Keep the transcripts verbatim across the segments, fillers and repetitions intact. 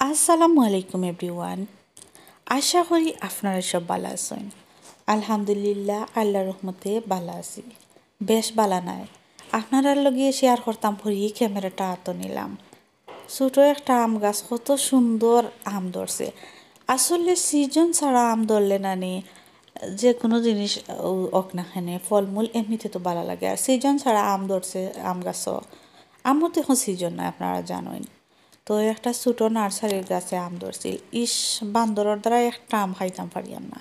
আসসালামু আলাইকুম এভরিওয়ান, আশা করি আপনারা সব ভালা আছইন। আলহামদুলিল্লাহ, আল্লাহর রহমতে ভালা আছি, বেশ ভালা নাই। আপনারার লগে শেয়ার করতাম করি ক্যামেরাটা আতো নিলাম। ছোট একটা আম গাছ, কত সুন্দর আম ধরছে। আসলে সিজন ছাড়া আম ধরলে নানি যে কোনো জিনিস ও-, হোক না কেনে, ফলমূল এমনিতে তো ভালা লাগে। আর সিজন ছাড়া আম ধরছে আম গাছও, আমও তো এখন সিজন নাই, আপনারা জানইন। তো একটা ছোট নার্সারির গাছে আম ধরছিল। ইস, বান্দরর দ্বারা একটা আম খাইতাম পারিয়ার না।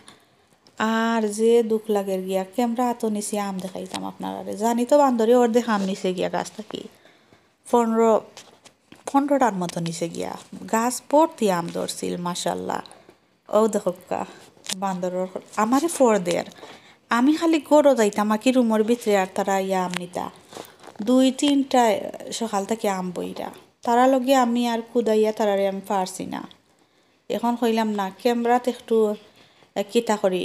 আর যে দুখ লাগের গিয়া, ক্যামেরা আতো নিছি আম দেখাইতাম আপনারারে। জানি তো বান্দরে অর্ধেক আম নিছে গিয়া গাছ থাকি। পনেরো, পনেরোটার মতো নিছে গিয়া। গাছ ভর্তি আম ধরছিল, মাশাল্লাহ। ও দেখউক্কা, বান্দরর আমারে ফর দের। আমি খালি ঘরো যাইতাম, আকি রুমর ভিতরে, আর তারা আইয়া আম নিতা। দুই তিনটা সকাল থাকি আম বইরা। তারা লগে আমি আর কুদাইয়া তারারে আমি পারছি না। এখন কইলাম না, ক্যামেরাত একটু, এ, কিতা করি,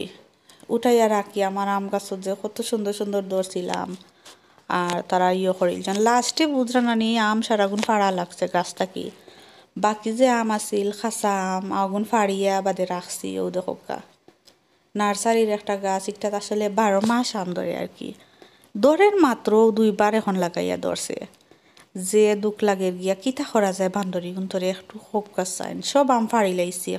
উঠাইয়া রাখি। আমার আম গাছত যে কত সুন্দর সুন্দর ধরছিল আম, আর তারা ইয়ে করিল যেন। লাস্টে বুঝরা নানি, আম সারাগুন ফাড়া লাগছে গাছ থাকি। বাকি যে আম আছিল, খাসা আম, অগুন ফাড়িয়া বাদে রাখছি। ও দেখউক্কা, নার্সারির একটা গাছ, ইটাত আসলে বারো মাস আম ধরে আর কি। ধরের মাত্র দুইবার এখন লাগাইয়া ধরছে। যে দুখ লাগের গিয়া, কিতা করা যায়, বান্দরিগুন্তরে একটু খোপ গাছ চাইন, সব আম ফাড়ি লাইছি।